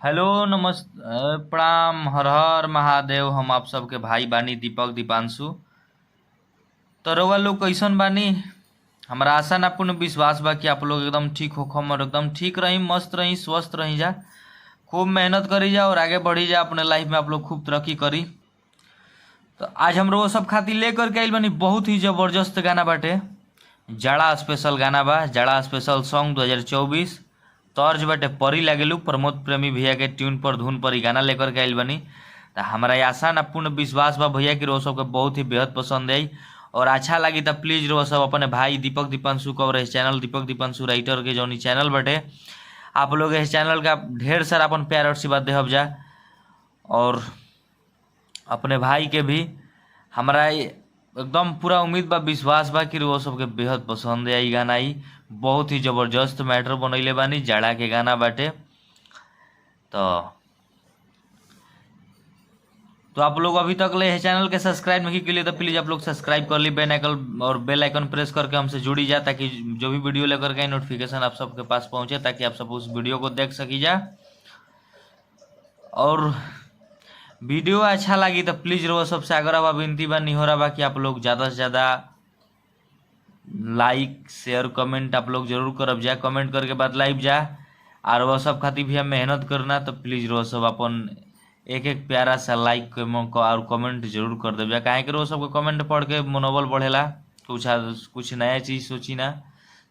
Hello प्रणाम, हर हर महादेव। हम आप सबके भाई बानी दीपक दीपांशु। तो रउआ लोग कैसन बानी? हमरा आशा ना पूर्ण विश्वास बा कि आप लोग एकदम ठीक होखम और एकदम ठीक रही, मस्त रही, स्वस्थ रही जा, खूब मेहनत करी जा और आगे बढ़ी जा अपने लाइफ में। आप लोग खूब तरक्की करी। तो आज हम लोग सब खातिर लेकर के आइल बानी बहुत ही जबरदस्त गाना बाटे, जाड़ा स्पेशल गाना बा, जाड़ा स्पेशल सॉन्ग 2024। तर्ज बाटे परी लागेलू, प्रमोद प्रेमी भैया के ट्यून पर धुन पर ई गाना लेकर के आइल बानी। तो हमारा आशा ना पूर्ण विश्वास बा भैया कि रोज सबके बहुत ही बेहद पसंद आई और अच्छा लगी। तो प्लीज रोज सब अपने भाई दीपक दीपांशु का और इस चैनल दीपक दीपांशु राइटर के जौन चैनल बाटे, आप लोग इस चैनल का ढेर सारा अपन प्यार और आशीर्वाद देहब जा और अपने भाई के भी। हमारा एकदम पूरा उम्मीद बा, विश्वास बा कि वो सबके बेहद पसंद आई गाना। आई बहुत ही जबरदस्त मैटर बनैले बानी, जाड़ा के गाना बाटे। तो आप लोग अभी तक ले चैनल के सब्सक्राइब नहीं के लिए तो प्लीज़ आप लोग सब्सक्राइब कर ली, बेल आइकन और बेल आइकन प्रेस करके हमसे जुड़ी जा, ताकि जो भी वीडियो लेकर के नोटिफिकेशन आप सबके पास पहुंचे, ताकि आप सब उस वीडियो को देख सकी जा। और वीडियो अच्छा लगी तो प्लीज़ रो सबसे आग्रह बा, विनती बा, निहोरा बा कि आप लोग ज़्यादा से ज़्यादा लाइक, शेयर, कमेंट आप लोग जरूर करब जा। कमेंट करके बतलाइब जा और वह सब खातिर भी हम मेहनत करना। तो प्लीज़ रो सब अपन एक एक प्यारा सा लाइक और कमेंट जरूर कर देब जा, काहे कि रो सबके कमेंट पढ़ के मनोबल बढ़ेला, कुछ कुछ नया चीज़ सोची ना,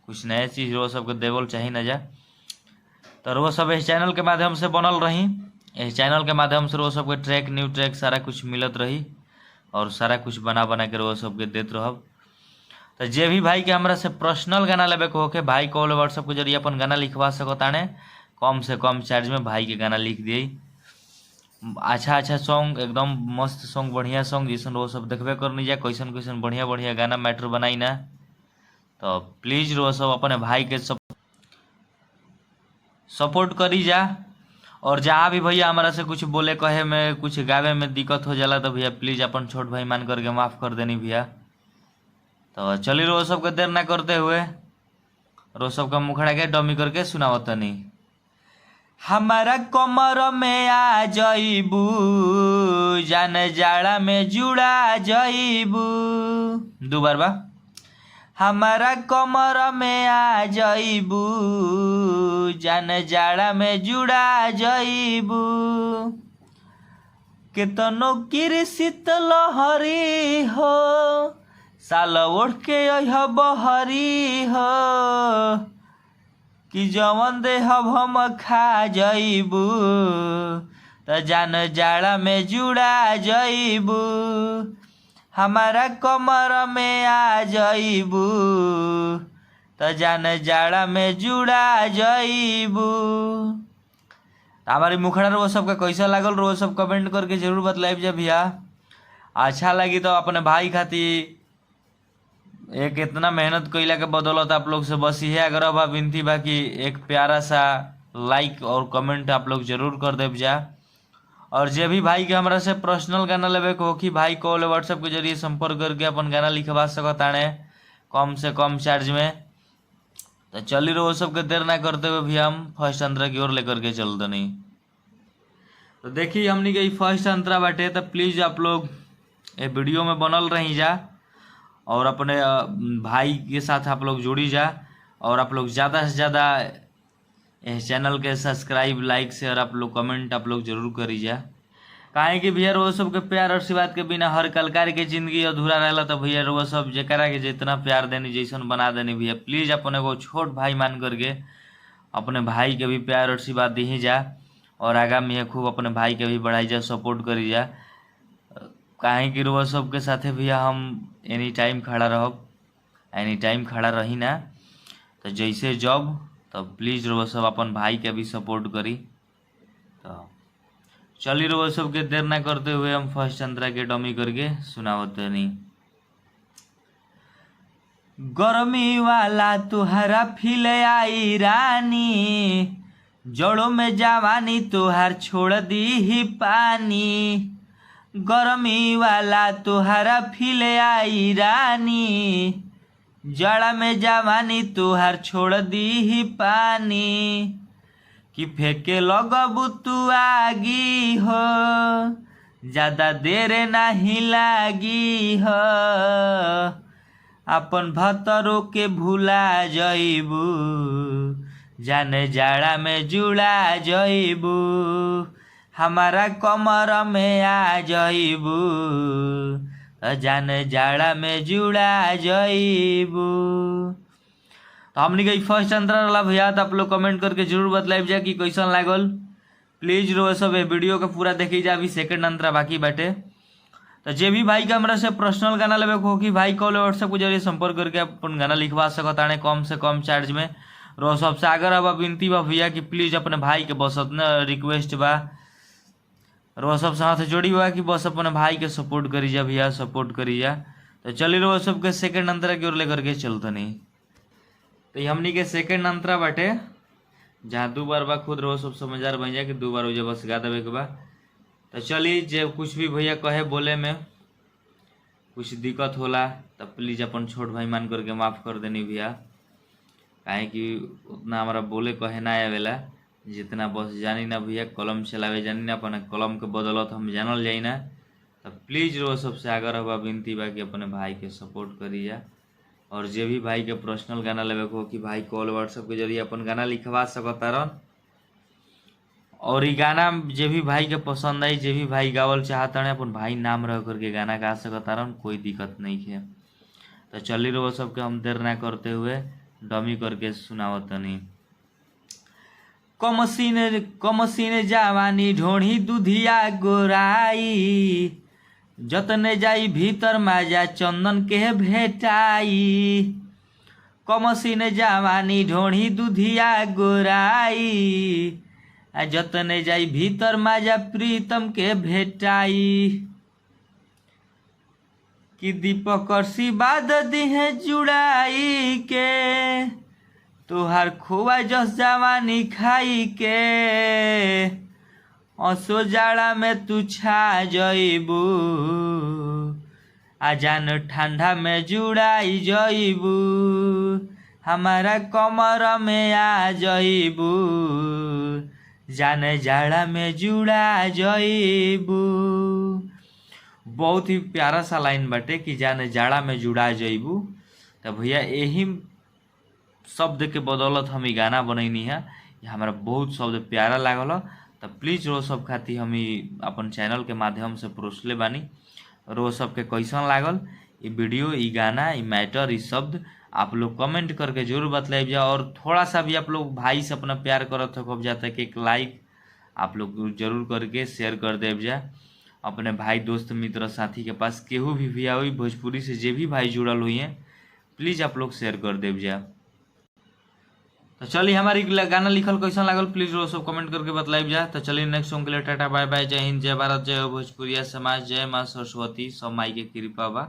कुछ नया चीज़ रो सबके देवल चाही ना जा। तो रो सब इस चैनल के माध्यम से बनल रही, इस चैनल के माध्यम से रो सबके ट्रैक, न्यू ट्रैक सारा कुछ मिलत रही और सारा कुछ बना बना के रो सबके देत रहब। तो जे भी भाई के हमरा से पर्सनल गाना लेवे के होके, भाई कॉल व्हाट्सएप के जरिए अपन गाना लिखवा सकताने। कम से कम चार्ज में भाई के गाना लिख दिए। अच्छा अच्छा सॉन्ग, एकदम मस्त सॉन्ग, बढ़िया सॉन्ग, जैसन वो सब देखबे करनी जा, कैसन कैसन बढ़िया बढ़िया गाना मैटर बनाई ना। तो प्लीज़ रो सब अपने भाई के सब सपोर्ट करी जा। और जहाँ भी भैया हमारा से कुछ बोले कहे में, कुछ गावे में दिक्कत हो जाला तो भैया प्लीज़ अपन छोट भाई मान करके माफ़ कर देनी भैया। तो चलिए रो सबके देर ना करते हुए रो सबका मुखड़ा के डमी करके सुनावत तनी। हमारा कमर में आ जईबू, जान जाड़ा में जुड़ा जईबू। दो बार बा। हमारा कमर में आ जईबू, जान जाड़ा में जुड़ा जईबू। केतनो गिर शीतलहरी हो, साल ओढ़ के अइह बहरी हो, कि जवन देहब हम खा जईबू, त जान जाड़ा में जुड़ा जईबू। हमारा कमर में आ जईबू, त जान जाड़ा में जुड़ा जईबू। हमारी मुखड़ा रो सबका कैसा लागल, रो सब कमेंट करके जरूर बतलाइब जा भैया। अच्छा लगी तो अपने भाई खातिर एक इतना मेहनत कैला के बदौलत आप लोग से बस यह आग्रह बा, विनती बा कि एक प्यारा सा लाइक और कमेंट आप लोग जरूर कर देब जा। और जे भी भाई के हमरा से पर्सनल गाना लेवे के होखी, भाई कॉल व्हाट्सएप के जरिए संपर्क करके अपन गाना लिखवा सकताने कम से कम चार्ज में। तो चली रहो सबके देर ना करते हुए भी हम फर्स्ट अंतरा की ओर लेकर के चल दनी। तो देखिए हमनी के फर्स्ट अंतरा बाटे। तो प्लीज़ आप लोग ये वीडियो में बनल रही जा और अपने भाई के साथ आप लोग जुड़ी जा और आप लोग ज़्यादा से ज़्यादा इस चैनल के सब्सक्राइब, लाइक, शेयर, आप लोग कमेंट आप लोग जरूर करी जा। काहे कि भैया रोज सबके प्यार और आशीर्वाद के बिना हर कलाकार के जिंदगी अधूरा रहला। तो भैया रोज सब जेकरा के जितना प्यार देनी, जैसन बना देनी भैया, प्लीज़ अपने को छोट भाई मान करके अपने भाई के भी प्यार और आशीर्वाद दी जा और आगा में खूब अपने भाई के भी बढ़ाई जा, सपोर्ट करी जा। काहे कि रोज सबके साथे भैया हम एनी टाइम खड़ा रहब, एनी टाइम खड़ा रही ना। तो जैसे जब तो प्लीज़ रोज सब अपन भाई के भी सपोर्ट करी। तो चलिए रोज सबके देर ना करते हुए हम फर्स्ट अंतरा के डमी करके सुनावत नहीं। गर्मी वाला तुहरा फील आई रानी, जड़ों में जवानी तुहार छोड़ दी ही पानी। गर्मी वाला तुहरा फील आई रानी, जड़ा में जवानी तुहार छोड़ दी ही पानी। कि कि फेंके लगबू तू आगी हो, ज्यादा देर नाही लागी हो, अपन भतरो के भुला जइबू, जाने जाड़ा में जुड़ा जइबू, हमारा कमर में आ जइबू, जाने जाड़ा में जुड़ा जइबू। तो हमनी के फर्स्ट अंतरा रहा भैया, तो आप लोग कमेंट करके जरूर बतलाइब जा कि कैसन लागल। प्लीज रो सब ये वीडियो के पूरा देखी जा, अभी सेकंड अंतरा बाकी बाटे। तो जे भी भाई के हमरा से पर्सनल गाना लेवे हो कि भाई कॉल व्हाट्सएप के जरिए संपर्क करके अपन गाना लिखवा सकत आने कम से कम चार्ज में। रो सबसे आग्रह बा, विनती बा भैया कि प्लीज अपने भाई के बस उतना रिक्वेस्ट बा, रो सबसे हाथ जोड़ी बा कि बस अपने भाई के सपोर्ट करी जा भैया, सपोर्ट करी जा। तो चलिए रो सबके सेकंड अंतरा की ओर लेकर के चलते नहीं। तो ये हमनी के सेकंड अंतरा बाटे, जहाँ दू बार बा, खुद रहो सब समझदार बन जाए कि दू बार उजे बस गा देवे के बा। तो चली, जे कुछ भी भैया कहे बोले में कुछ दिक्कत होला तो प्लीज़ अपन छोट भाई मान करके माफ़ कर देनी भैया, काहे कि उतना हमारा बोले कहे ना आवेला जितना बस जानी ना भैया, कलम चलावे जानी ना, अपन कलम के बदौलत हम जानल जाई ना। तो प्लीज़ रो सबसे आग्रह बा, विनती बा कि अपने भाई के सपोर्ट करी जा। और जे भी भाई के पर्सनल गाना लेवे को हो कि भाई कॉल व्हाट्सएप के जरिए अपन गाना लिखवा सकतारन। और ई गाना जे भी भाई के पसंद आई, जे भी भाई गावल चाहताड़े, अपन भाई नाम रह करके गाना गा सकतारन, कोई दिक्कत नहीं है। तो चली रहो सबके हम देर ना करते हुए डमी करके सुनावतनी। कमसीन कमसीन जवानी ढोढ़ी दुधिया गोराई, जतने जाई भीतर माजा चंदन के भेटाई। कमसीन जवानी ढोढ़ी दुधिया गोराई, आ जतने जाई भीतर माजा प्रीतम के भेटाई। कि दीपक आशीर्वाद दिहे जुड़ाई के, तोहार खोआ जस जवानी खाई के, असो जाड़ा में तू छा जइबू, आ जान ठंडा में जुड़ाई जइबू, हमारा कमर में आ जइबू, जान जाड़ा में जुड़ा जइबू। बहुत ही प्यारा सा लाइन बाटे कि जान जाड़ा में जुड़ा जइबू। तो भैया यही शब्द के बदौलत हम ई गाना बनैनी है, ये हमारा बहुत शब्द प्यारा लागल। तो प्लीज़ रो सब खातिर हम ई अपन चैनल के माध्यम से परोसले बानी। रो सबके कैसन लागल ई वीडियो, ई गाना, ई मैटर, ई शब्द आप लोग कमेंट करके जरूर बतलाइब जा। और थोड़ा सा भी आप लोग भाई से अपना प्यार करत हो जाता है कि एक लाइक आप लोग जरूर करके शेयर कर देव जा अपने भाई दोस्त मित्र साथी के पास। केहू भी भैया हुई भोजपुरी से जे भी भाई जुड़ल हुई हैं, प्लीज़ आप लोग शेयर कर देव जा। तो चलिए, हमारी गाना लिखल कैसन लागल प्लीज़ वो सब कमेंट करके बतलाइब जा। तो चलिए नेक्स्ट सॉन्ग के लिए टाटा बाय बाय, जय हिंद, जय भारत, जय हो भोजपुरिया समाज, जय माँ सरस्वती, सब माई के कृपा बा।